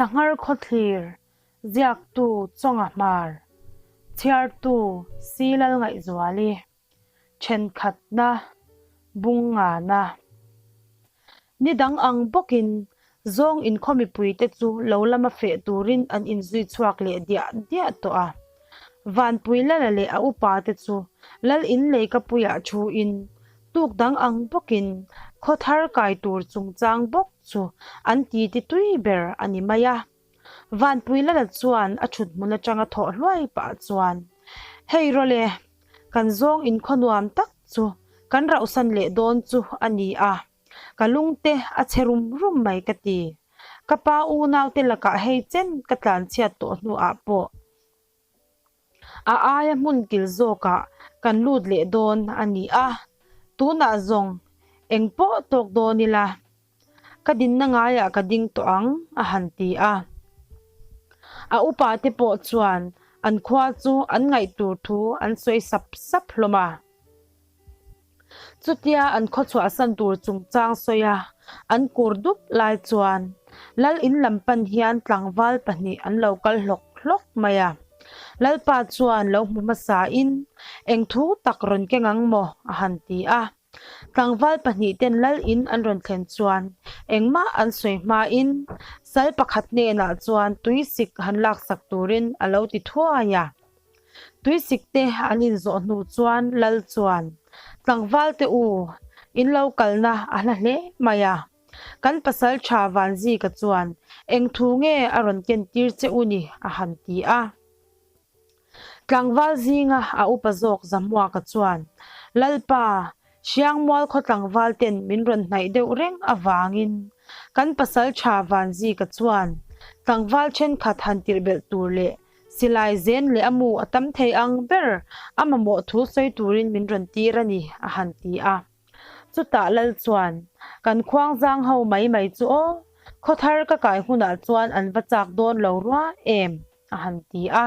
Sanghar Khawthlir, Ziaktu Chawnga Hmar, Chhiartu Si Lalngaihzuali, Thenkhatna, Bungngana. Ni dang ang bawkin zawng inkhaw mipuite chu lo lama feh turin an inzui chhuak leh diah diah tawh a. Vanpui Lala leh a upate chu Lal inleikapuiah thuin tuk dang ang bawkin khaw thar kai tur chungchang bawk chu an titi tui ber a ni mai a. Vanpui Lala chuan a thut hmun atanga thawh hluai pah chuan, Hei rawle, kan zawng inkhaw nuam tak chu kan rauhsan leh dawn chu a ni a. Ka lungte a chhe rum rum mai ka ti. Ka pa unaute lakah hei chen ka tlanchhiat tawh hnuah pawh a aia hmun kil zawkah kan lut leh dawn a ni a, tunah zawng eng pawh tawk dawn ila ka dinna ngaiah ka ding tawh ang a han ti a. A upate pawh chuan an khua chu an ngaih tur thu an sawi sap sap hlawm a. Chutia an khaw chhuahsan tur chungchang sawi a, an kur dup lai chuan Lal in lam pan hian tlangval pahnih an lo kal hlawk hlawk mai a. Lalpa chuan lo hmu hmasa in, Eng thu tak rawn keng ang maw? a han ti a. Tlangval pahnih ten Lal in an rawn thlen chuan engmah an sawi hma in sal pakhat hnenah chuan tuisik han laksak turin a lo ti thuai a. Tuisik te an inzawh hnu chuan Lal chuan, Tlangval te u, in lo kalna a hla hle mai a. Kan pasal tha Vanzika chuan eng thu nge a rawn ken tir che u ni a han ti a. Tlangval zinga a upa zawk Zahmuaka chuan, Lalpa, Hriangmual khaw tlangval ten min rawn hnaih deuh reng avangin kan pasal tha Vanzika chuan tlangval thenkhat han tirh belh tur leh Silai zen leh a mu a tam thei ang ber, a mamawh thu sawi turin min rawn tir a ni, a han ti a. Chutah Lal chuan, Kan khuang zang ho mai mai chu aw, khaw thar ka kai hunah chuan an va chak dawn lo rua em? a han ti a.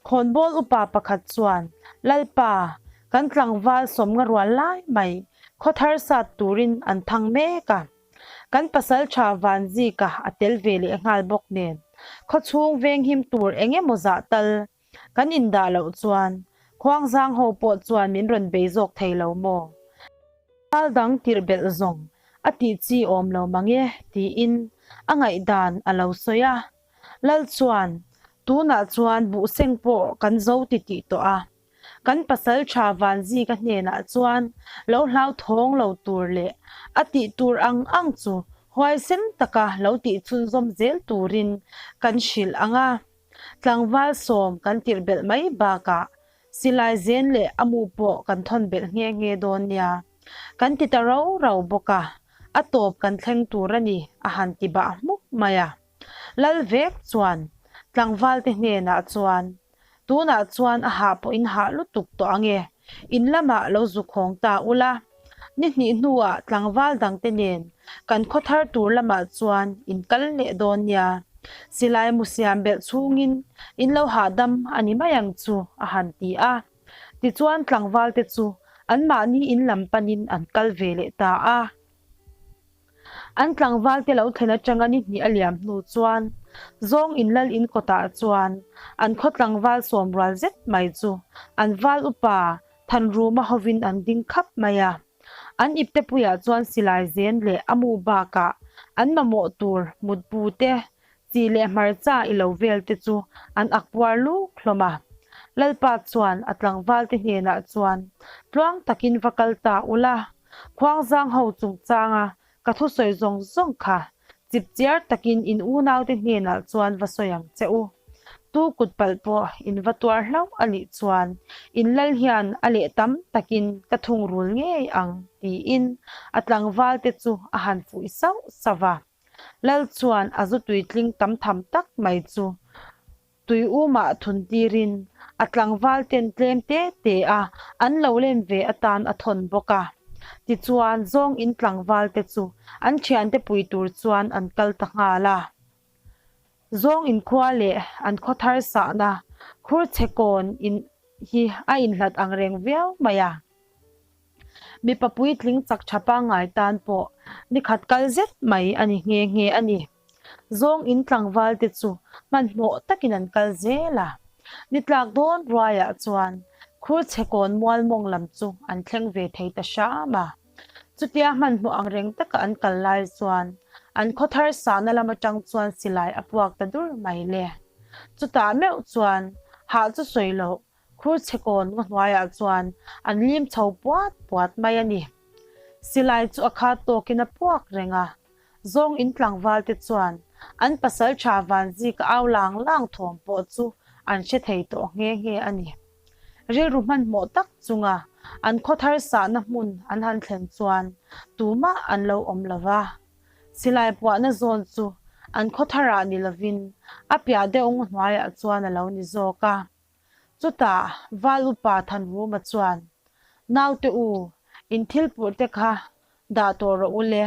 Khawnbawl upa pakhat chuan, Lalpa, kan tlangval sawmnga rual lai mai khaw thar sat turin an thang mek a. Kan pasal tha Vanzika a tel ve leh nghal bawk nen, khawchhung venghim tur eng emaw zah tal kan indah loh chuan Khuangzang ho pawh chuan min rawn bei zawk thei lo maw? Ral dang tirh belh zawng a tih chi awm lo mang e tiin a ngaihdan a lo sawi a. Lal chuan, Tunah chuan buhseng pawh kan zo titih tawh a. Kan pasal tha Vanzika hnenah chuan lo hlauthawng lo tur leh a tih tur ang ang chu huaisen taka lo tih chhunzawm zel turin kan hrilh ang a. Tlangval sawm kan tirh belh mai bakah silai zen leh a mu pawh kan thawn belh nghe nghe dawn nia. Kan ti ta rau rau bawk a, a tawp kan thleng tur a ni a han ti bah hmuk mai a. Lal vek chuan tlangvalte hnenah chuan Tunah chuan a hah pawh in hah lutuk tawh ang e, in lamah lo zuk hawng ta ula. Ni hnih hnuah tlangval dangte nen kan khaw thar tur lamah chuan in kal leh dawn nia. Silai mu siam belh chhungin in lo hahdam a ni mai ang chu a han ti a. Tichuan tlangvalte chu anmahni in lam panin an kal ve leh ta a. An tlangval te lo thlen atanga ni hnih a liam hnu chuan zawng in lal in kawtah chuan an khaw tlangval sawm rual zet mai chu an val upa Thanruma hovin an ding khap mai a. An ipte puiah chuan silai zen leh a mu bakah an mamawh tur mutbu te Chi leh hmarcha i lo vel te chu an ak puar luk hlawm a. Lalpa chuan a tlangval te hnenah chuan, Tluang takin va kal ta ula, Khuangzang ho chungchanga ka thusawi zawng zawng kha chipchiar takin in unaute hnenah chuan va sawi ang che u. Tu kut palh pawh in va tuar hlauh a nih chuan in lal hian a leh tam takin ka thungrul ngei ang, tiin a tlangval te chu a han fuih sauh sauh va. Lal chuan a zu tuitling tam tham tak mai chu tui umah thun tirin a tlangval ten tlem te te a an lo len ve atan a thawn bawk a. Tichuan zawng in tlangval te chu an thiante pui tur chuan an kal ta nghal a. Zawng in khua leh an khaw thar sahna khur chhe kawn in hi a inhlat ang reng viau mai a. Mipa puitling chak tha pangngai tan pawh ni khat kal zet mai a ni nghe nghe a ni. Zawng in tlangval te chu hmanhmawh takin an kal zel a. Ni tlak dawn ruaiah chuan Khurchhekawn mual mawng lam chu an thleng ve thei ta hram a. Chutia hmanhmawh ang reng taka an kal lai chuan an khaw thar sahna lam atang chuan silai a puak ta dur mai le. Chutah meuh chuan hah chu sawi loh Khurchhekawn ngaw hnuaiah chuan an lim chho puat puat mai a ni. Silai chu a khat tawkin a puak reng a, Zawng in tlangval te chuan an pasal tha Vanzika au lang lang thawm pawh chu an hre thei tawh nghe nghe a ni. Rilru hmanhmawh tak chunga an khaw thar sahna hmun an han thlen chuan tumah an lo awm lo va. Silai puahna zawn chu an khaw tharah ni lovin a piah deuh ngaw hnuaiah chuan a lo ni zawk a. Chutah Val upa Thanruma chuan, Naute u, in thil purh te kha dah tawh rawh u le.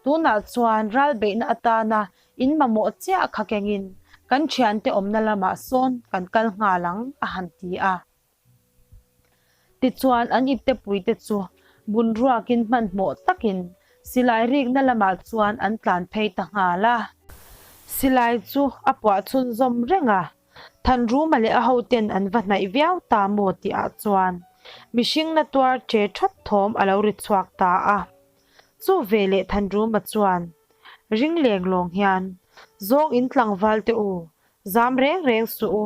Tunah chuan ral beihna atana in mamawh chiah kha kengin kan thiante awmna lamah sawn kan kal nghal ang a han ti a. Tichuan an iptepuite chu bunruakin hmanhmawh takin silai rikna lamah chuan an tlan phei ta nghal a. Silai chu a puah chhunzawm reng a, Thanruma leh a hoten an va hnaih viau ta maw tihah chuan mihring na tuar che that thawm a lo ri chhuak ta a. Chu veleh Thanruma chuan ring leng lawng hian, Zawng in tlangval te u, zam reng reng suh u,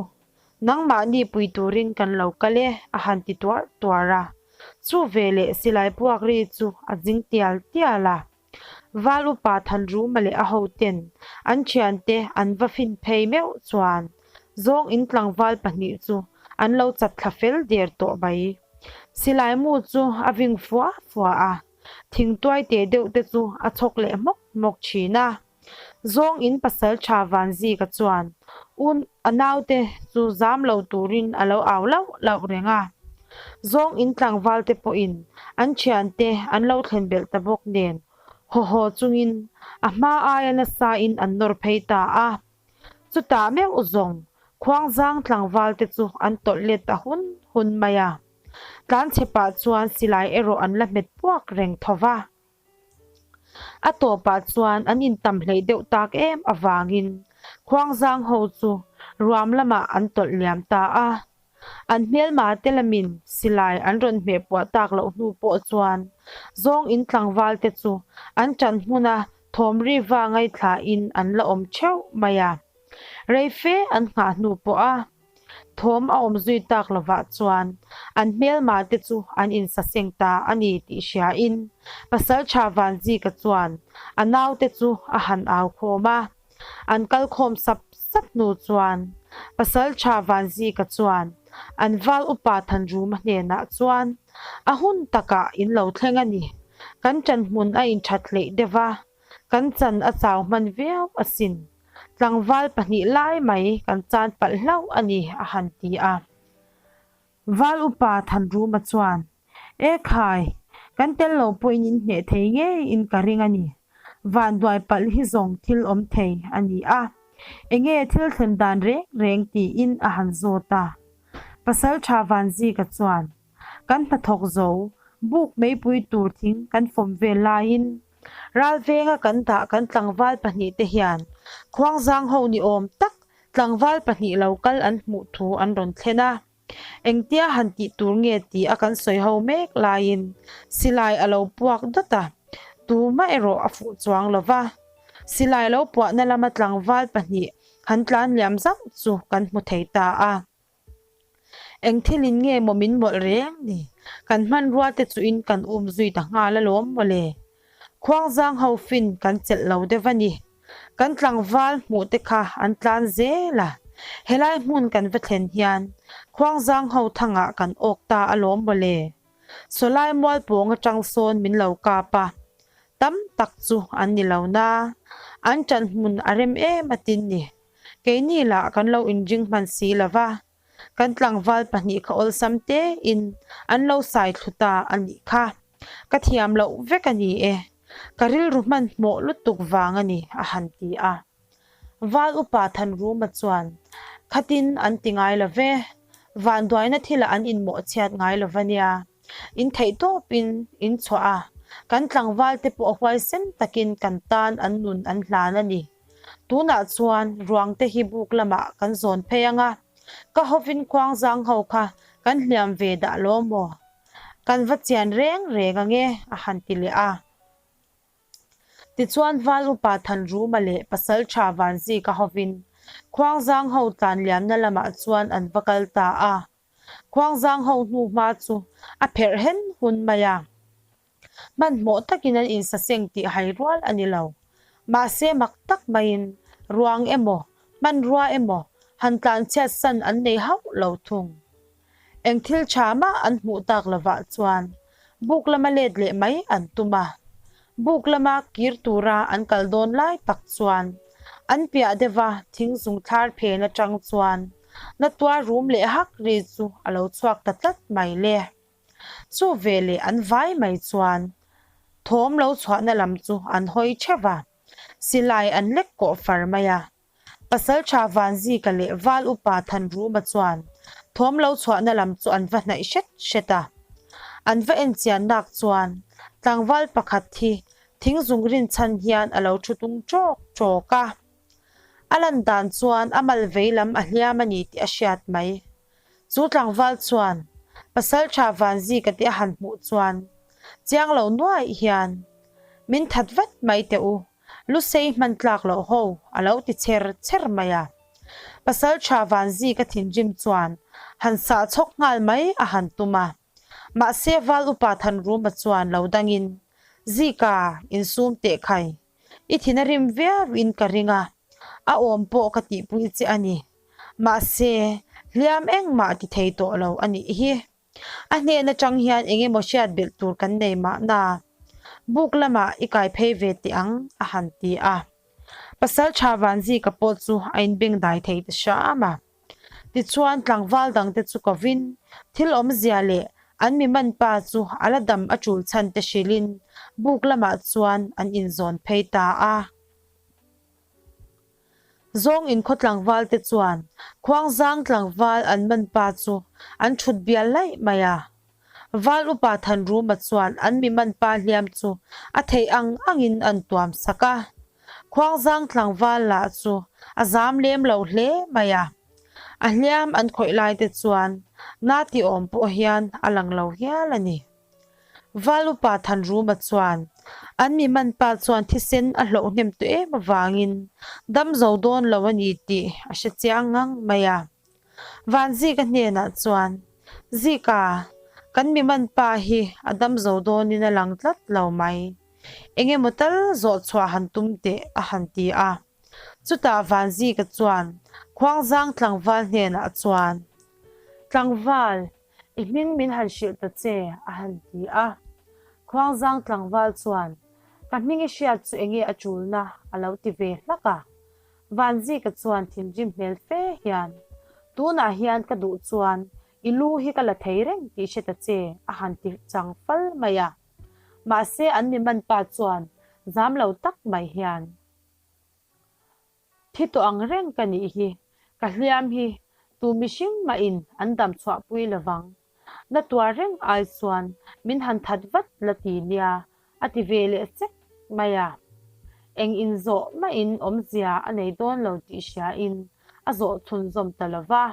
nangmahni pui turin kan lo kal e a han ti tuar tuar a. Chu veleh silai puak ri chu a zing tial tial a. Val upa Thanruma leh a hoten an thiante an va fin phei meuh chuan zawng in tlangval pahnih chu an lo chat thla fel der tawh mai. Silai mu chu a ving fua fua a, thingtuai teh deuh te chu a chhawk leh hmawk hmawk thin a. Zawng in pasal tha Vanzika chuan un a naute chu zam lo turin a lo au lauh lauh reng a. Zawng in tlangval te pawhin an thiante an lo thlen belh ta bawk nen haw haw chungin a hma aia nasa in an nawr phei ta a. Chutah meuh zawng Khuangzang tlangval te chu an tawlh let ta hun hun mai a. Tlanchhe pah chuan silai erawh an la hmet puak reng tho va. A tawpah chuan an intam hleih deuh tak em avangin Khuangzang ho chu ruam lamah an tawlh liam ta a. An hmelma te lamin silai an rawn hmeh puah tak loh hnu pawh chuan zawng in tlangval te chu an ṭan hmuna thawm ri va ngaithlain an la awm theuh mai a. Rei fe an nghah hnu pawh a thawm a awm zui tak lovah chuan an hmelma te chu an insaseng ta a ni tih hriain Pasalṭha Vanzika chuan a naute chu a han au khawm a. An kal khawm sap sap hnu chuan Pasalṭha Vanzika chuan an val upa Thanruma hnenah chuan a hun takah in lo thleng a ni. Kan ṭanhmun a inṭhat hleih deuh va. Kan chan a chau hman viau asin. Tlangval pahnih lai mai kan chan palh hlauh a ni, a han ti a. Val upa Thanruma chuan, E khai, kan tel lo pawhin in hneh thei ngeiin ka ring a ni. Vanduai palh hi zawng thil awm thei a ni a. Enge thil thlen dan reng reng tiin a han zawt a. Pasaltha Vanzika chuan, Kan hnathawk zo, buk meipui tur thing kan fawm vel laiin Ralvenga kan dah kan tlangval pahnih te hian Khuangzang ho ni awm tak tlangval pahnih lo kal an hmuh thu an rawn thlen a. Engtia han tih tur nge tih a kan sawi ho mek laiin silai a lo puak dawt a, tumah erawh a fuh chuang lo va. Silai lo puahna lama tlangval pahnih han tlan liam zauh chu kan hmu thei ta a. Eng thilin nge maw min mawlh reng ni? Kan hmanrua te chuin kan um zui ta nghal alawm mawle. Khuangzang ho fin kan chelh lo deuh a ni. Kan tlangval hmuh te kha an tlan zel a. Helai hmun kan va thlen hian Khuangzang ho thangah kan awk ta alawm mawle. Sawlai mual pawng atang sawn min lo kap a. Tam tak chu an ni lo na. An ṭan hmun a rem em atin ni. Keini lah kan lo inring hman si lo va, kan tlangval pahnih kha awlsam tein an lo sai thlu ta a nih kha. Ka thiam loh vek a ni e, ka rilru hmanhmawh lutuk vang a ni, a han ti a. Val upa Thanruma chuan, Khatin an ti ngai lo ve, vanduaina thilah an inmawhchhiat ngai lo va nia, in theih tawpin in chhuah a, kan tlangvalte pawh huaisen takin kan tan an nun an hlan a ni. Tunah chuan ruang te hi buk lamah kan zawn phei ang a, ka hovin khuangzang ho kha kan hliam ve dah lo maw? Kan va chian reng reng ang e, a han ti leh a. Tichuan Val upa Thanruma leh Pasaltha Vanzika hovin Khuangzang ho tlan liamna lamah chuan an va kal ta a. Khuangzang ho hnu hma chu a pherh hen hun mai a. Hmanhmawh takin an insaseng tih hai rual a ni lo. Mahse mak tak maiin ruang emaw, hmanrua emaw han tlanchhiat san an nei hauh lo thung. Eng thil tha mah an hmuh tak lovah chuan buk lama let leh mai an tum a. Buk lama kir tura an kal dawn lai tak chuan an piah deuha thing zung thlar phen atang chuan na tuar rum leh hak ri chu a lo chhuak ta tlat mai le. Chu veleh an vai mai chuan thawm lo chhuahna lam chu an hawi theuh a, silai an lek kawh far mai a. Pasalṭha Vanzika leh Val Upa Thanruma chuan thawm lo chhuahna lam chu an va hnaih hret hret a. An va enchian nak chuan tlangval pakhat hi thing zung rinchhan hian a lo thu tung ṭawk ṭawk a. A lan dan chuan a mal vei lam a hliam a ni tih a hriat mai. Chu tlangval chuan Pasalṭha Vanzika te a han hmuh chuan chiang lo nuaih hian, Min that vat mai teh u, Lusei hman tlak loh ho a lo ti cher cher mai a. Pasalṭha Vanzika thinrim chuan han sah chhawk nghal mai a han tum a. Mahse Val Upa Thanruma chuan lo dangin, Zika, insum teh khai. I thin a rim viau in ka ring a, a awm pawh ka tihpui che a ni. Mahse, hliam engmah ti thei tawh lo a nih hi. A hnen atang hian eng emaw hriat belh tur kan nei mahna. Buk lamah i kai phei ve teh ang, a han ti a. Pasalṭha Vanzika pawh chu a inbeng dai thei ta hram a. Tichuan tlangval dangte chu kovin thil awmzia leh an mi man pa chu a la dam a tul chhan te hrilhin buk lamah chuan an inzawn phei ta a. Zawng inkhaw tlangval te chuan Khuangzang tlangval an man pa chu an thut bial laih mai a. Val upa Thanruma chuan an mi man pa hliam chu a theih ang angin an tuam sak a. Khuangzang tlangval lah chu a zam lem lo hle mai a. A hliam an khawih lai te chuan na ti awm pawh hian a lang lo hial a ni. Val upa Thanruma chuan an mi man pa chuan thisen a hlauh hnem tawh em avangin dam zo dawn lo a ni tih a hre chiang ngang mai a. Vanzika hnenah chuan, Zika, kan mi man pa hi a dam zo dawnin a lang tlat lo mai. Eng emaw tal zawh chhuah han tum teh a han ti a. Chutah Vanzika chuan Khuangzang tlangval hnenah chuan, Tlangval, i hming min han hrilh ta che a han ti a. Khuangzang tlangval chuan, Ka hming i hriat chu enge a tulna a lo ti ve hlak a. Vanzika chuan thinrim hmel fe hian, Tunah hian ka duh chuan i lu hi ka la thei reng tih hre ta che a han ti chang fal mai a. Mahse an mi man pa chuan zam lo tak mai hian, Thi tawh ang reng ka nih hi, ka hliam hi tu mihring mahin an dam chhuah pui lovang. Na tuar reng ai chuan min han that vat la ti nia a ti ve leh chek mai a. Eng inzawh mahin awmzia a nei dawn lo tih hriain a zawh chhunzawm ta lo va.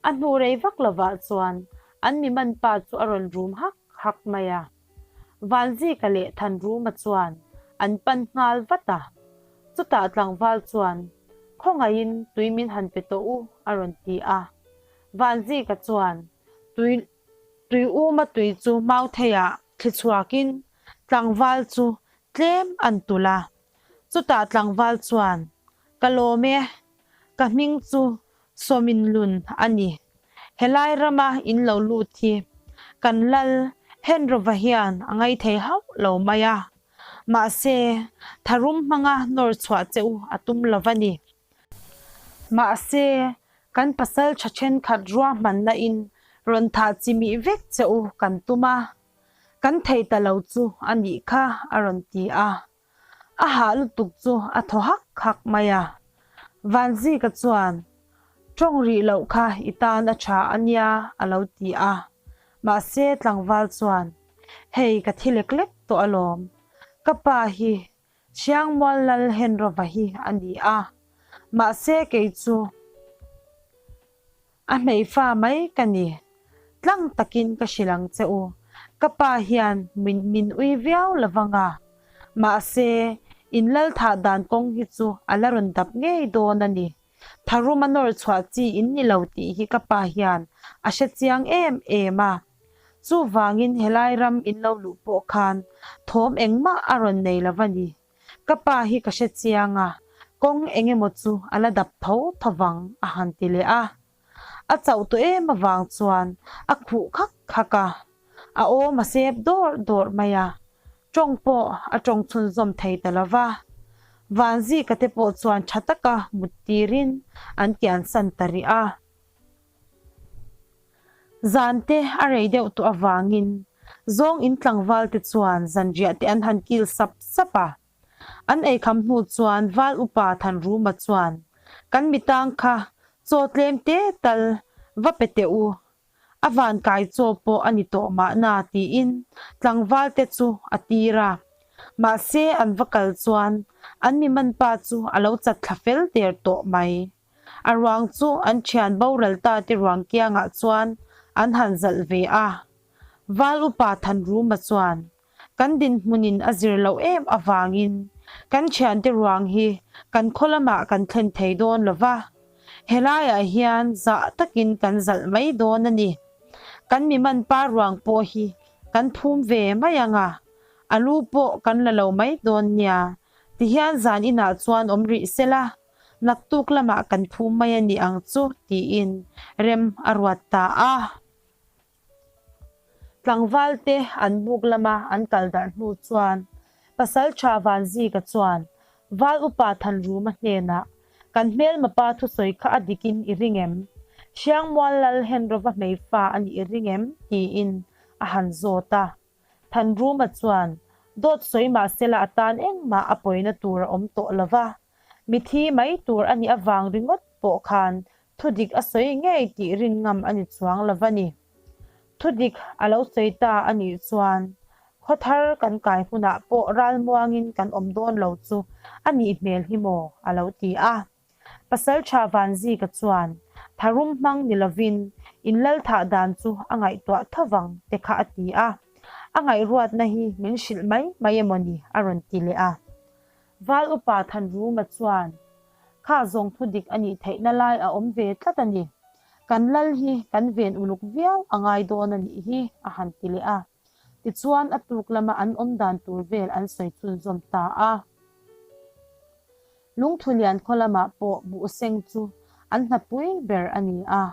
A hnu rei vak lovah chuan an mi man pa chu a rawn rum hak hak mai a. Vanzika leh Thanruma chuan an pan nghal vat a. Chutah tlangval chuan, Khawngaihin tui min han pe tawh u a rawn ti a. Vanzika chuan tui tui uma tui chu Mautheiah thli chhuakin tlangval chu tlem an tulh a. Chutah tlangval chuan, Ka lawm e, ka hming chu Sawminlun a ni. Helai rama in lo lut hi kan lal Henrova hian a ngaithei hauh lo mai a. Mahse, tharum hmanga nawr chhuah che u a tum lo va ni. Mahse, kan pasal tha thenkhat ruahmanna in rawn thah chimih vek che u kan tum a, kan thei ta lo chu a nih kha a rawn ti a. A hah lutuk chu a thaw hak hak mai a. Vanzika chuan, Tawng rih loh kha i tan a tha a nia a lo ti a. Mahse tlangval chuan, Hei ka thi lek lek tawh alawm. Ka pa hi. Hriangmual Lal Henrova hi a ni a, mahse kei chu a hmeifa mai ka ni. Tlang takin ka hrilh ang che u, ka pa hian min min ui viau lo vang a, mahse in lal thah dan kawng hi chu a la rawn dap ngei dawn a ni. Tharum a nawr chhuah chi in ni lo tih hi ka pa hian a hre chiang em em a. Chuvangin helai ram in lo luh pawh khan thawm engmah a rawn nei lo va ni. Ka pa hi ka hre chiang a, kawng eng emaw chu a la dap tho tho vang a han ti leh a. A chauh tawh em avang chuan a khuh khak khak a, a awm a sep dawrh dawrh mai a. Tawng pawh a tawng chhunzawm thei ta lo va, Vanzika te pawh chuan tha taka mut tirin an kiansan ta rih a. Zan te a rei deuh tawh avangin zawng in tlangval te chuan zanriah te an han kil sap sap a. An eikham hnu chuan Val upa Thanruma chuan, Kan mitang kha chaw tlem te tal va pe teh u, A van kai chaw pawh a ni tawh mahna tiin tlangval te chu a tir a. Mahse an va kal chuan an mi manpa chu a lo chat thla fel der tawh mai. A ruang chu an thian boral ta te ruang kiangah chuan an han zalh ve a. Val upa Thanruma chuan Kan dinhmunin a zir loh em avangin kan thiante ruang hi kan khaw lamah kan thlen thei dawn lo va, helaiah hian zah takin kan zalh mai dawn a ni. Kan mi manpa ruang pawh hi kan phum ve mai ang a, a lu pawh kan la lo mai dawn nia, tihian zan inah chuan awm rih se la, naktuk lamah kan phum mai a ni ang chu tiin rem a ruat ta a. Tlangval te an buk lama an kal darh hnu chuan Pasalṭha Vanzika chuan Val upa Thanruma hnenah, Kan hmelma pa thusawi kha a dikin i ring em? Hriangmual Lal Henrova hmeifa a nih i ring em? tiin a han zawt a. Thanruma chuan, Dawt sawi mahsela a tan engmah a pawina tur a awm tawh lo va, mithi mai tur a nih avang ringawt pawh khan Thudik a sawi ngei tih rin ngam a ni chuang lo va ni. Thudik a lo sawi ta a nih chuan khawthar kan kai hunah pawh ralmuangin kan awm dawn lo chu a nih hmel hi maw a lo ti a. Pasalṭha Vanzika chuan tharum hmang ni lovin inlal thah dan chu a ngaihtuah tho vang te kha a ti a. A ngaihruatna hi min hrilh mai mai emaw ni a rawn ti leh a. Val upa Thanruma chuan, Kha zawng thu dik a nih theihna lai a awm ve tlat a ni. Kan lal hi kan ven uluk viau a ngai dawn a nih hi, a han ti leh a. Tichuan a tuk lama an awm dan tur vel an sawi chhunzawm ta a. Lungthulian khaw lamah pawh buhseng chu an hnapui ber a ni a.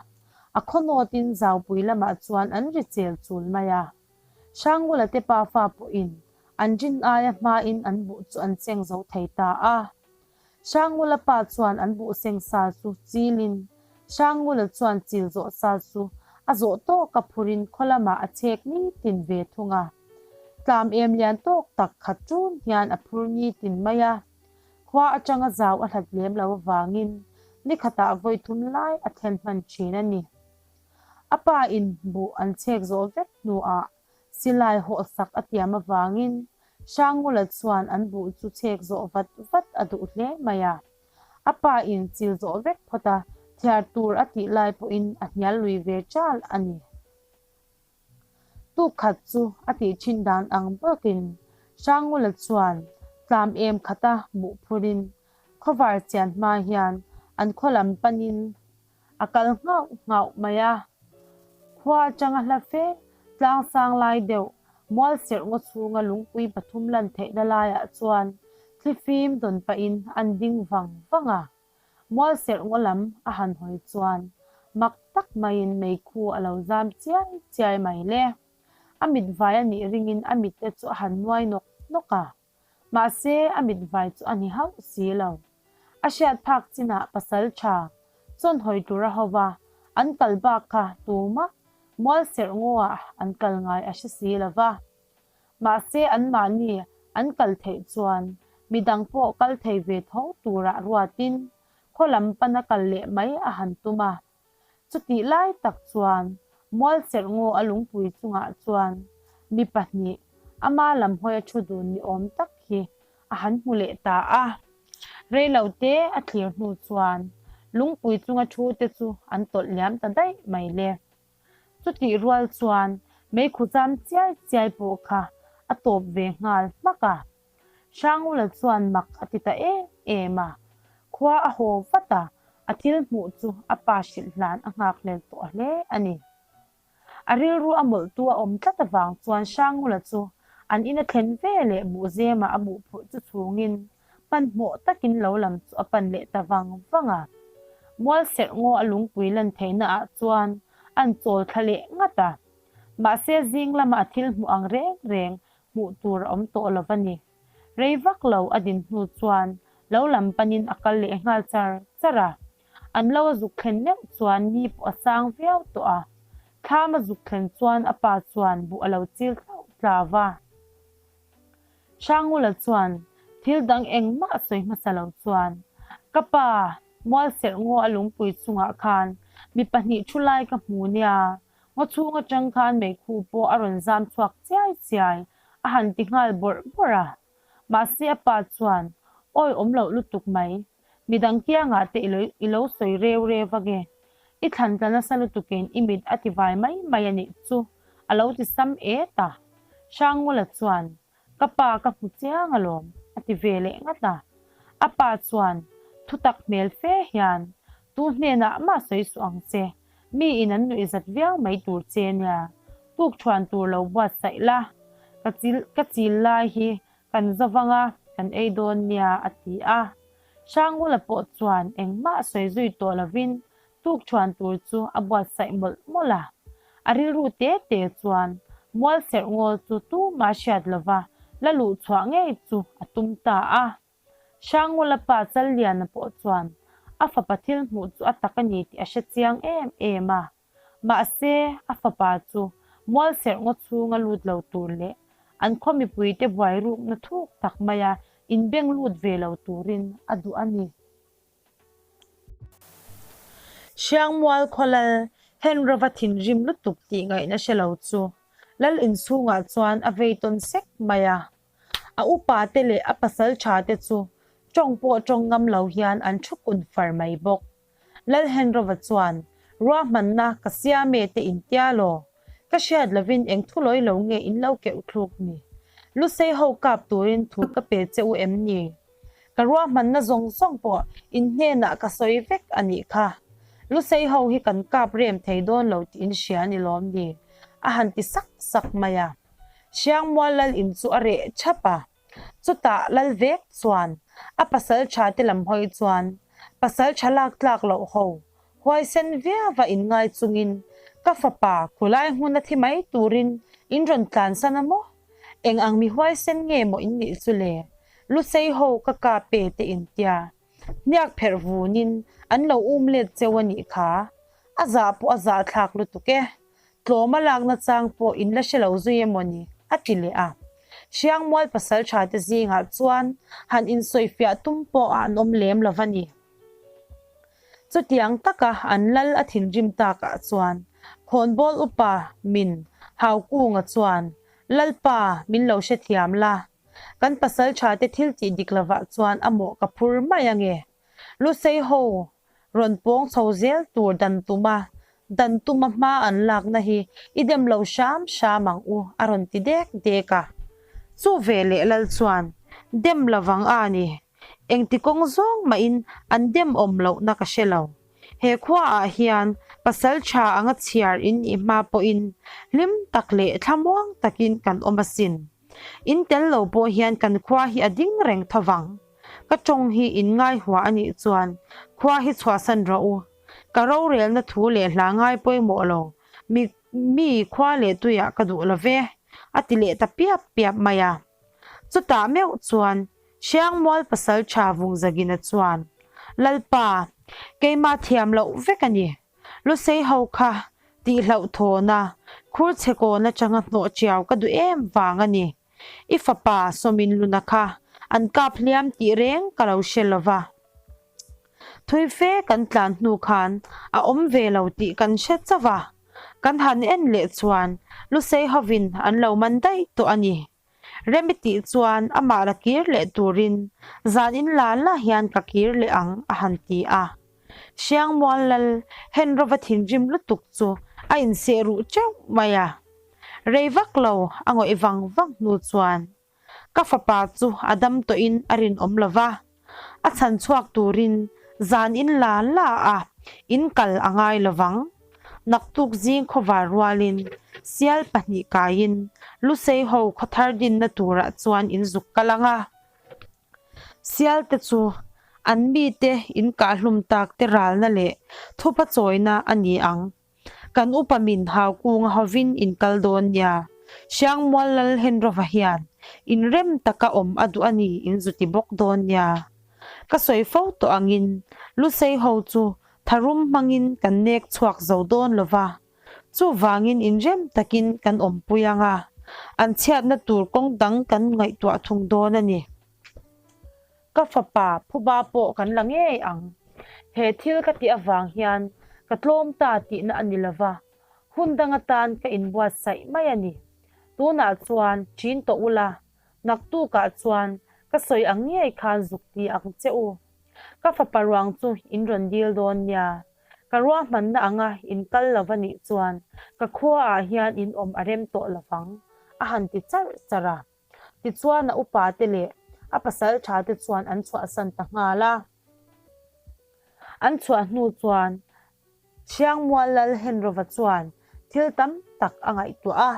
A khaw nawtin zaupui lamah chuan an ri chel chul mai a. Hrangula te pafa pawhin an rin aia hmain an buh chu an cheng zo thei ta a. Hrangula pa chuan an buh seng sa chu chilin Hrangula chuan chil zawh sa chu a zawh tawka phurin khaw lamah a chhek nitin ve thung a. Tlam em lian tawk tak khat ṭun hian a phur nitin mai a. Khua aṭanga zau a hlat lem lo avangin nikhatah vawi thum lai a thlen hman ṭhin a ni. A pa in buh an chhek zawh vek hnuah silai hawhsak a tiam avangin Hrangula chuan an buh chu chhek zawh vat vat a duh hle mai a. A pa in chil zawh vek phawt a, thiar tur a tih lai pawhin a hnial lui ve ṭal a ni. Tuk khat chu a tih thin dan ang bawkin Hrangula chuan tlam em khata muh phurin khawvar chian hma hian an khaw lam panin A kal nghauh nghauh mai a. Khua atanga hla fe, tlang sang lai deuh, mual serh ngaw chhunga lungpui pathum lan theihna laiah chuan thlifim dawn pahin an ding vang vang a. Mual serh ngaw lam a han hawi chuan mak tak maiin meikhu a lo zam chiai chiai mai le. A mitvai a nih ringin a mitte chu a han nuai nawk nawk a. Mahse, a mitvai chu a ni hauh si lo. A hriat phak chinah pasal tha chawn hawi tura ho va, an kal bak kha tumah mual serh ngaw-ah an kal ngai a hre si lo va. Mahse, anmahni an kal theih chuan midang pawh kal thei ve tho turah ruatin khaw lam pana kal leh mai a han tum a. Chutih lai tak chuan mual serh ngaw a lungpui chungah chuan mi pahnih ama lam hawi a thu dun ni awm tak hi a han hmu leh ta a. Reilo te a thlir hnu chuan lungpui chunga thu te chu an tawlh liam ta daih mai le. Chutih rual chuan meikhu zam chiai chiai pawh kha a tawp ve nghal hmak a. Hrangula chuan mak a ti ta em em a. Khua a haw vat a, a thil hmuh chu a pa hrilh hlan a nghakhlel tawh hle a ni. A rilru a mawlhtu a awm tlat avang chuan Hrangula chu an in a thlen ve leh buhzemah a buhphurh chu chhungin hmanhmawh takin lo lam chu a pan leh ta vang vang a. Mual serh ngaw a lungpui lan theihna ah chuan an chawl thla leh ngat a. Mahse zing lama a thil hmuh ang reng reng hmuh tur a awm tawh lo a ni. Rei vak lo a din hnu chuan lo lam panin a kal leh nghal char char a. An lo a zuk thlen meuh chuan ni pawh a sang viau tawh a. Thlam a zuk thlen chuan a pa chuan buh a lo chil tlauh tlau a. Hrangula chuan thil dang engmah a sawi hmasa lo chuan, Ka pa, mual serh ngaw a lungpui chungah khan mi pahnih thu lai ka hmu nia, ngaw chhung atang khan meikhu pawh a rawn zam chhuak chiai chiai, a han ti nghal bawrh bawrh a. Mahse a pa chuan, Awi awm loh lutuk mai, midang kiangah te i lo sawi reu reu vak e, i thlan tla nasa lutukin i mit a ti vai mai mai a nih chu, a lo ti sam et a. Hrangngula chuan, Ka pa ka hmu chiang alawm, a ti ve leh ngat a. A pa chuan, Thutak hmel fe hian, Tu hnenah mah sawi suh ang che, mi in an nuih zat viau mai tur che nia, tuk thuan tur lo buatsaih la, ka chil ka chil lai hi kan zavang a, kan ei dawn nia, a ti a. Hrangngula pawh chuan engmah sawi zui tawh lovin tuk thuan tur chu a buatsaih mawlh mawlh a. A rilru te te chuan mual serh ngawl chu tumah hriat lova la luh chhuah ngei chu a tum ta a. Hrangngula pa Challiana pawh chuan a fapa thil hmuh chu a tak a ni tih a hre chiang em em a. Mahse, a fapa chu mual serh ngaw chhunga lut lo tur leh an khaw mipuite buai rukna thuk tak maia inbeng lut ve lo turin a duh a ni. Hriangmual khawlal Henrova thinrim lutuk tih ngaihna hre lo chu Lal inchhungah chuan a vei tawn sek mai a. A upa te leh a pasal tha te chu tawng pawh tawng ngam lo hian an thu kun far mai bawk. Lal Henrova chuan, Ruahmanna ka siam e te in tia law? Ka hriat lovin eng thu lawi lo nge in lo keuh thluk ni? Lusei ho kap turin thu ka pe che u em ni? Ka ruahmanna zawng zawng pawh in hnenah ka sawi vek a nih kha. Lusei ho hi kan kap rem thei dawn lo tih in hria a ni lawm ni? A han ti sak sak mai a. Hriangmual lal in chu a reh thap a. Chutah lal vek chuan a pasal tha te lam hawi chuan pasal tha lak tlak loh ho huaisen viau a inngai chungin ka fapa khulai hmun a thi mai turin in rawn tlansan a maw? Eng ang mi huaisen nge maw in nih chu le? Lusei ho ka ka pe te in tia. Hniak pherh vunin an lo um let cheu a nih kha. A zah pawh a zah thlak lutuk e. Tlawm a lakna chang pawh in la hre lo zui emaw ni? a ti leh a. Hriangmual pasal tha te zingah chuan han insawifiah tum pawh a an awm lem lo va ni. Chutiang taka an lal a thinrim takah chuan khawnbawl upa min Haukunga chuan, Lalpa, min lo hrethiam la. Kan pasal tha te thil tih dik lovah chuan a mawh ka phur mai ange. Lusei ho rawn pawng chho zel tur dan tuma dan tuma hma an lakna hi i dem lo hram hram ang u a rawn ti dek dek a. Chu veleh lal chuan dem lovang a ni. Engti kawng zawng mahin an dem awm lohna ka hre lo. He khuaah hian pasal tha anga chhiar in nih hma pawhin hlim tak leh thlamuang takin kan awm asin. In tel lo pawh hian kan khua hi a ding reng tho vang. Ka tawng hi in ngaihua a nih chuan khua hi chhuahsan rawh u. Ka rorelna thu leh hla ngai pawimawh lo, mi mi khua leh tuiah ka duh lo ve, a ti leh ta piap piap mai a. Chutah meuh chuan Hriangmual pasal tha Vungzagina chuan, Lalpa, keimah thiam loh vek a ni. Lusei ho kha tih hlauhthawn a, khur chhe kawn atanga hnawh chiau ka duh em vang a ni. I fapa Sawmin Luna kha an kap hliam tih reng ka lo hre lo va. Thui fe kan tlan hnu khan a awm ve lo tih kan hre chauh a, kan han en leh chuan Lusei hovin an lo man daih tawh a ni. Rem i tih chuan amah la kir leh turin zan in la la hian ka kir leh ang a han ti a. Hriangmual lal Henrova thinrim lutuk chu a inseh ruh teuh mai a. Rei vak lo a ngawih vang vang hnu chuan Ka fapa chu a dam tawhin a rinawm lo va, a chhan chhuak turin zan in la la a, in kal a ngai lo vang. Naktuk zing khawvar rualin sial pahnih kaiin Lusei ho khawthar dinna turah chuan in zuk kal ang a. Sial te chu an mite in kahhlum tak te ralna leh thupa chawina a ni ang. Kan upa min hau kunga hovin in kal dawn nia. Hriangmual Lal Henrova hian inrem taka awm a duh a ni in zu ti bawk dawn nia. Ka sawi fo tawh angin Lusei ho chu tharum hmangin kan nek chhuak zo dawn lo va, chuvangin inrem takin kan awmpui ang a, an chhiatna tur kawng dang kan ngaihtuah thung dawn a ni. Ka fapa phuba pawh kan la ngei ang. He thil ka tih avang hian ka tlawm ta tihna a ni lova, hun dang atan ka inbuatsaih mai a ni. Tunah chuan ṭin tawh ula, naktukah chuan ka sawi ang ngei khan zuk ti ang che u. Ka fapa ruang chu in rawn dil dawn nia. Ka ruahmanna anga in kal lo va nih chuan ka khuaah hian in awm a rem tawh lovang, a han ti charh charh a. Tichuan a upa te leh a pasal tha te chuan an chhuahsan ta nghal a. An chhuah hnu chuan Thiangmual Lal Henrova chuan thil tam tak a ngaihtuah a.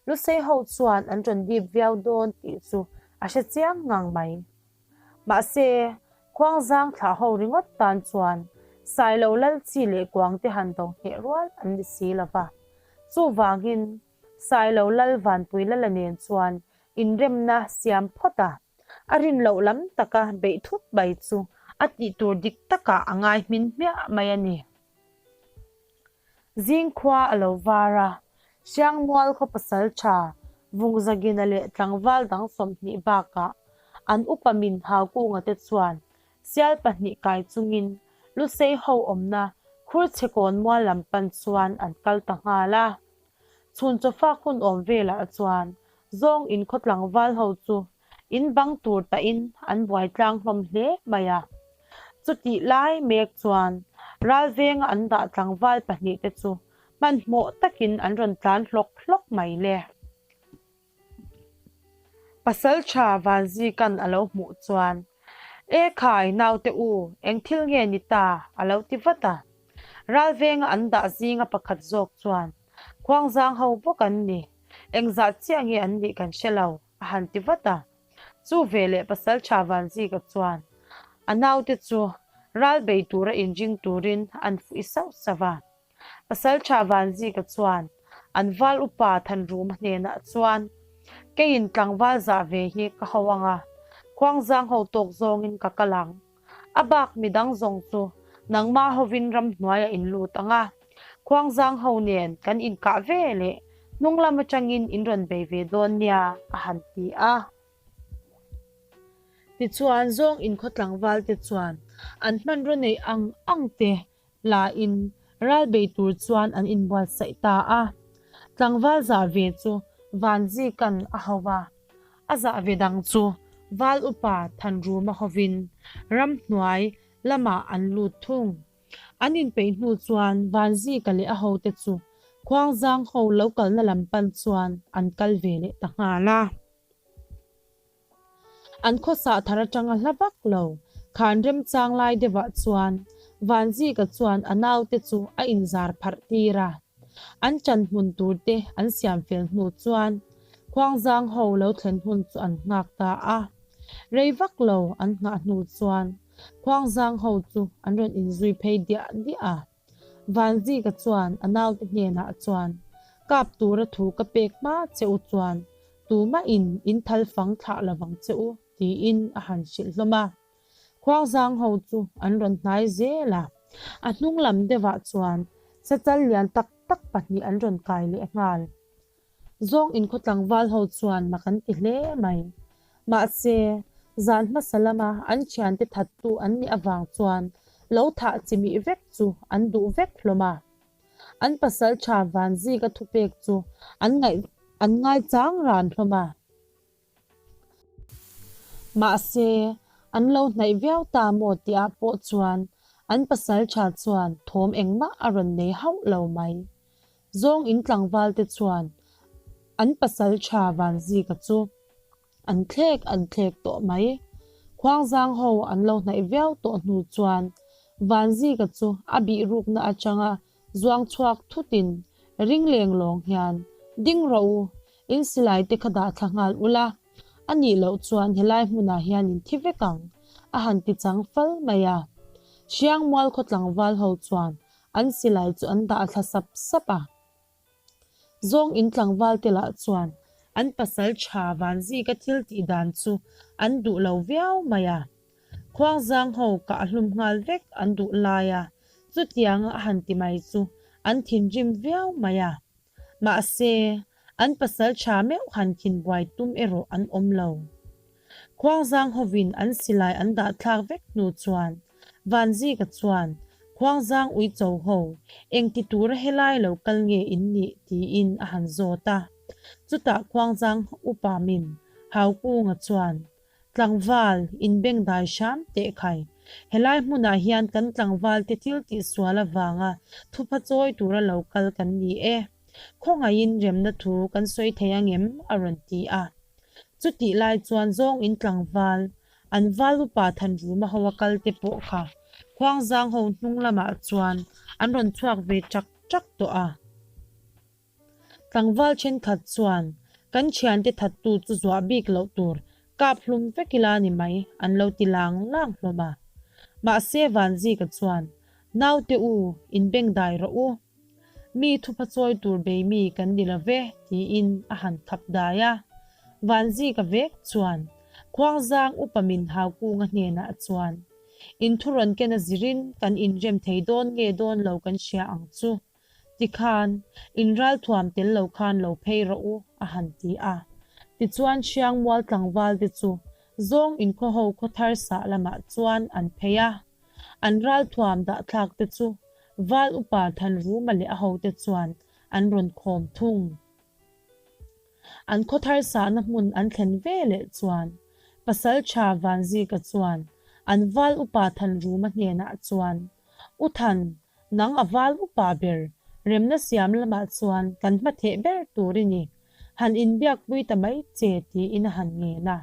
Lusei ho chuan an rawn dip viau dawn tih chu a hre chiang ngang mai. Mahse, Khuangzang thlah ho ringawt tan chuan Sailo Lal chi leh kuang te han do hneh rual an ni si lova. Chuvangin Sailo Lal Vanpui Lala nen chuan inremna siam phawt a, a rin loh lam taka beih thut mai chu a tih tur dik takah a ngai hmin hmiah mai a ni. Zingkhua a lo var a, Hriangmual khaw pasal tha Vungzagina leh tlangval dang 20 bakah an upa min Haukunga te chuan Sial pahnih kai chungin Lusei ho awmna Khurchhekawn mual lam pan chuan an kal ta nghal a. Chhun chawfak hun awm velah chuan zawng in khaw tlangval ho chu in bang tur tahin an buai tlang hlawm hle mai a. Chutih lai mek chuan ralvenga an dah tlangval pahnih te chu hmanhmawh takin an rawn tlan hlawk hlawk mai le. Pasalṭha Vanzikan a lo hmuh chuan, E khai, naute u, eng thil nge ni ta? a lo ti vat a. Ralvenga an dah zinga pakhat zawk chuan, Khuangzang ho bawk an ni, engzah chiah nge an nih kan hre lo, a han ti vat a. Chu veleh Pasalṭha Vanzika chuan a naute chu ral bei tura inring turin an fuih sauh sauh a. Pasalṭha Vanzika chuan an val upa Thanruma hnenah chuan, Keiin tlangval zah ve hi ka ho ang a, khuangzang ho tawk zawngin ka kal ang. A bak midang zawng chu nangmah hovin ramhnuaiah in lut ang a, khuangzang ho nen kan inkah ve leh hnung lam atangin in rawn bei ve dawn nia, a han ti a. Tichuan zawng inkhaw tlangvalte chuan an hmanraw neih ang ang te la in ral bei tur chuan an inbuatsaih ta a. Tlangval zah ve chu Vanzikan a ho va, a zah ve dang chu Val upa Thanruma hovin ramhnuai lamah an lut thung. An inpeih hnu chuan Vanzika leh a hote chu Khuangzang ho lo kalna lam pan chuan an kal ve leh ta nghal a. An khawsah thar atanga hla vak lo khan remchang lai deuhah chuan Vanzika chuan a naute chu a inzar pharh tir a. An ṭan hmun tur te an siam fel hnu chuan Khuangzang ho lo thlen hun chu an nghak ta a. Rei vak lo an nghah hnu chuan Khuangzang ho chu an rawn inzui phei diah diah a. Vanzika chuan a naute hnenah chuan, Kap tura thu ka pek hma che u chuan tumahin in thal fang thlah lovang che u, tiin a han hrilh hlawm a. Khuangzang ho chu an rawn hnai zel a, a hnung lam deuhah chuan sachal lian tak tak pahnih an rawn kai leh nghal. Zawng inkhaw tlangval ho chuan mak an ti hle mai. Mahse, zan hmasa lama an thiante thattu an nih avang chuan lo thah chimih vek chu an duh vek hlawm a. An pasal tha Vanzika thupek chu an ngaih an ngaichang ran hlawm a. Mahse, an lo hnaih viau ta maw tih ah pawh chuan an pasalṭha chuan thawm engmah a rawn nei hauh lo mai. Zawng in tlangval te chuan an pasalṭha Vanzika chu an thlek an thlek tawh mai. Khuangzang ho an lo hnaih viau tawh hnu chuan Vanzika chu a bih rukna atanga zuang chhuak thutin ring leng lawng hian, Ding rawh u, in silai te kha dah thla nghal ula, a nih loh chuan helai hmunah hian in thi vek ang, a han ti chang fal mai a. Hriangmual khaw tlangval ho chuan An silai chu an dah thla sap sap a. Zawng in tlangval te lah chuan an pasal tha Vanzika thil tih dan chu an duh lo viau mai a. Khuangzang ho kah hlum nghal vek an duh lai a, chutianga a han ti mai chu an thinrim viau mai a. Mahse, an pasal tha meuh han khin buai tum erawh an awm lo. Khuangzang hovin an silai an dah thlak vek hnu chuan Vanzika chuan, Khuangzang uicho ho, engti tura helai lo kal nge in nih? tiin a han zawt a. Chutah Khuangzang upa min Haukunga chuan, Tlangval, inbengdai hram teh khai. Helai hmunah hian kan tlangvalte thil tihsual avanga thupha chawi tura lo kal kan ni e. Khawngaihin remna thu kan sawi thei angem? a rawn ti a. Chutih lai chuan zawng in tlangval, an val upa Thanruma ho a kal te pawh kha Khuangzang ho hnung lamah chuan an rawn chhuak ve ṭak ṭak tawh a. Tlangval thenkhat chuan, Kan thiante thattu chu zuah bik loh tur, kap hlum vek ila ni mai, an lo ti lang lang hlawm a. Mahse Vanzika chuan, Naute u, inbengdai rawh u. Mi thupha chawi tur bei mi kan ni lo ve, tiin a han khap dai a. Vanzika vek chuan, Khuangzang upa min Haukunga hnenah chuan, In thu rawn ken a zirin kan inrem thei dawn nge dawn lo kan hria ang chu, Tikhan, in ralthuam tel lo khan lo phei rawh u, a han ti a. Tichuan Hriangmual tlangval te chu zawng inkhaw ho khaw thar sah lamah chuan an phei a. An ralthuam dahthlak te chu Val upa Thanruma leh a hote chuan an rawn khawm thung. An khaw thar sahna hmun an thlen ve leh chuan Pasalṭha Vanzika chuan an Val upa Thanruma hnenah chuan, U Than, Nang a val upa ber, remna siam lamah chuan kan hmatheh ber tur i ni. Han inbiakpui ta mai che tiin a han ngen a.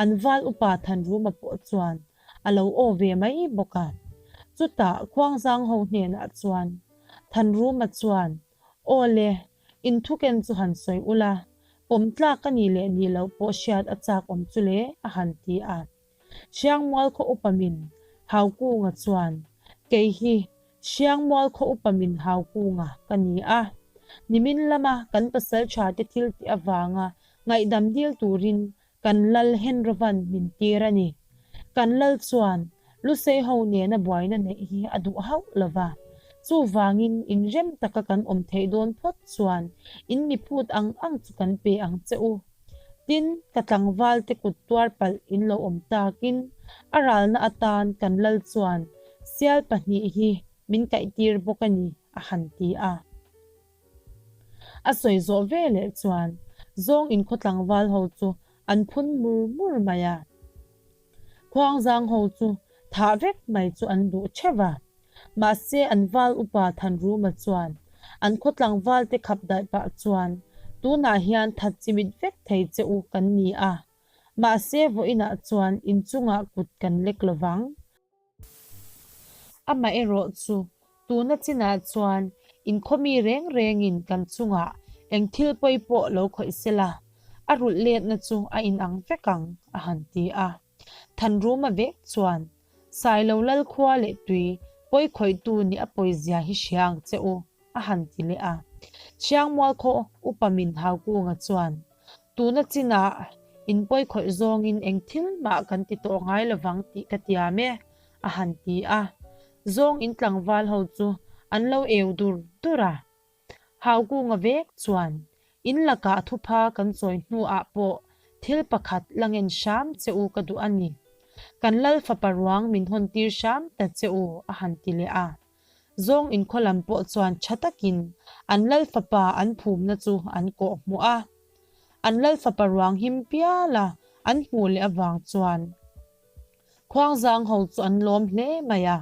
An val upa Thanruma pawh chuan a lo aw ve mai bawk a. Chutah Khuangzang ho hnenah chuan Thanruma chuan, Aw le, inthuken chu han sawi ula, pawm tlak a nih leh nih loh pawh hriat a chak awm chu le, a han ti a. Hriangmual khaw upa min Haukunga chuan, Kei hi Hriangmual khaw upa min Haukunga ka ni a. Nimin lama kan pasalṭha te thil tih avanga ngaihdam dil turin kan lal Henrovan min tir a ni. Kan lal chuan Lusei ho nena buaina neih hi a duh hauh lo va. Chuvangin inrem taka kan awm theih dawn phawt chuan in miphut ang ang chu kan pe ang che u. Tin, ka tlangval te kut tuar palh in lo awm takin a ralna atan kan lal chuan sial pahnih hi min kaihtir bawk a ni, a han ti a. A sawi zawh ve leh chuan zawng inkhaw tlangval ho chu an phun mur mur mai a. Khuangzang ho chu thah vek mai chu an duh theuh a. Mahse an val upa Thanruma chuan an khaw tlangval te khap daih pah chuan tunah hian that chimit vek thei che u kan ni a. Mahse vawiinah chuan inchungah kut kan lek lovang. Amaherawh chu tuna chinah chuan inkhawmi reng rengin kan chungah eng thil pawi pawh lo khawih se la, a rulh letna chu a inang vek ang, a han ti a. Thanruma vek chuan, Sailo lal khua leh tui pawi khawihtu nih a pawizia hi hria ang che u, a han ti leh a. Hriangmual khaw upa min Haukunga chuan, Tuna chinah in pawi khawih zawngin eng thil mah kan ti tawh ngai lovang tih ka tiam e, a han ti a. Zawng in tlangval ho chu an lo eu dur dur a. Haukunga vek chuan, In lakah thupha kan chawi hnuah pawh thil pakhat la ngen hram che u ka duh a ni. Kan lal fapa ruang min hawn tir hram ta che u, a han ti leh a. Zawng inkhaw lam pawh chuan tha takin an lal fapa an phumna chu an kawh hmuh a. An lal fapa ruang him pial a. an hmuh leh avang chuan Khuangzang ho chu an lawm hle mai a.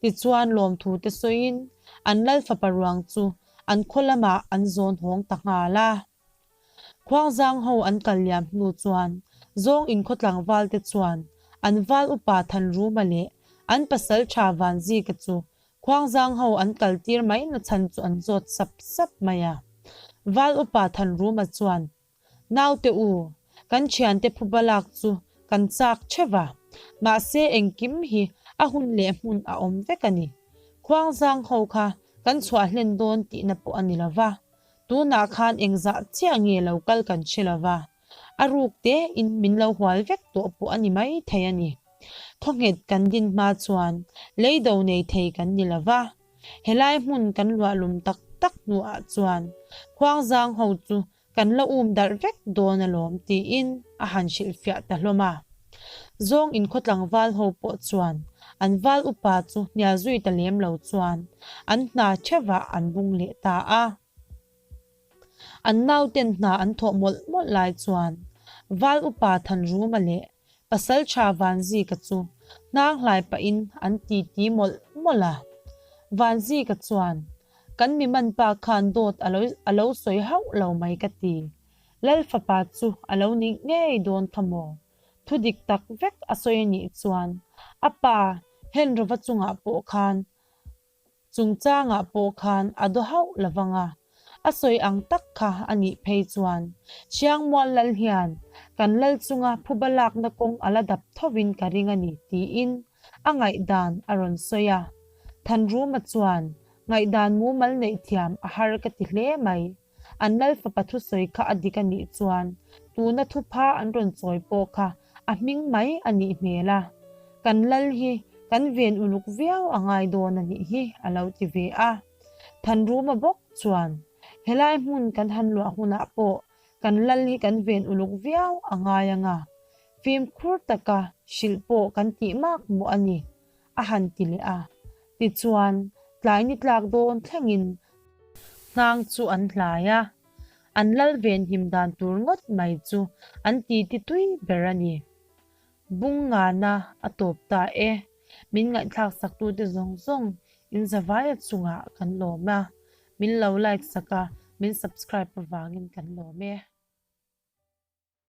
Tichuan lawmthu te sawiin an lal fapa ruang chu an khaw lamah an zawn hawng ta nghal a. Khuangzang ho an kal liam hnu chuan zawng inkhaw tlangval te chuan an val upa Thanruma leh an pasaltha Vanzika chu Khuangzang ho an kal tir mai na chhan chu an zawt sap sap mai a. Val upa Thanruma chuan, Naute u, kan thiante phuba lak chu kan chak theuh a, mahse engkim hi a hun leh hmun a awm vek a ni. Khuangzang ho kha kan chhuah hlen dawn tihna pawh a ni lo va, tunah khan engzah chiah nge lo kal kan hre lo va, a ruk te in min lo hual vek tawh pawh a ni mai thei a ni. Khawnghet kan din hma chuan lei do nei thei kan ni lo va, helai hmun kan luahlum tak tak hnuah chuan Khuangzang ho chu kan la um darh vek dawn alawm tiin a han hrilhfiah ta hlawm a. Zawng inkhaw tlangval ho pawh chuan an val upa chu hnial zui ta lem lo chuan an hna theuhah an bung leh ta a. An nauten hna an thawh mawlh mawlh lai chuan Val upa Thanruma leh Pasaltha Vanzika chu hnang hlai pahin an titi mawlh mawlh a. Vanzika chuan, Kan mi man pa khan dawt a lo a lo sawi hauh lo mai ka ti. Lal fapa chu a lo ni ngei dawn kha maw? Thu dik tak vek a sawi a nih chuan a pa Henrova chungah pawh khan Chungchangah pawh khan a daw hauh lo vang a, a sawi ang tak kha a nih phei chuan Hriangmual lal hian kan lal chunga phuba lakna kawng a la dap thovin ka ring a ni tiin a ngaihdan a rawn sawi a. Thanruma chuan ngaihdan mumal neih thiam a har ka ti hle mai. An lal fapa thusawi kha a dik a nih chuan tuna thupha an rawn chawi pawh kha a hming mai a nih hmel a, kan lal hi kan ven uluk viau a ngai dawn a nih hi a lo ti ve a. Thanruma bawk chuan helai hmun kan han luah hunah pawh kan lal hi kan ven uluk viau a ngai anga fimkhur taka hrilh pawh kan tih mak mawh a ni a han ti leh a. Tichuan tlai ni tlak dawn thlengin Hnang chu an hlai a, an lal venhim dan tur ngawt mai chu an titi tui ber a ni. Bung ngana a tawp ta e, min ngaihthlak saktute zawng zawng in zavaia chungah kan lawm a, min lo like sak a, min subscribe avangin kan lawm e.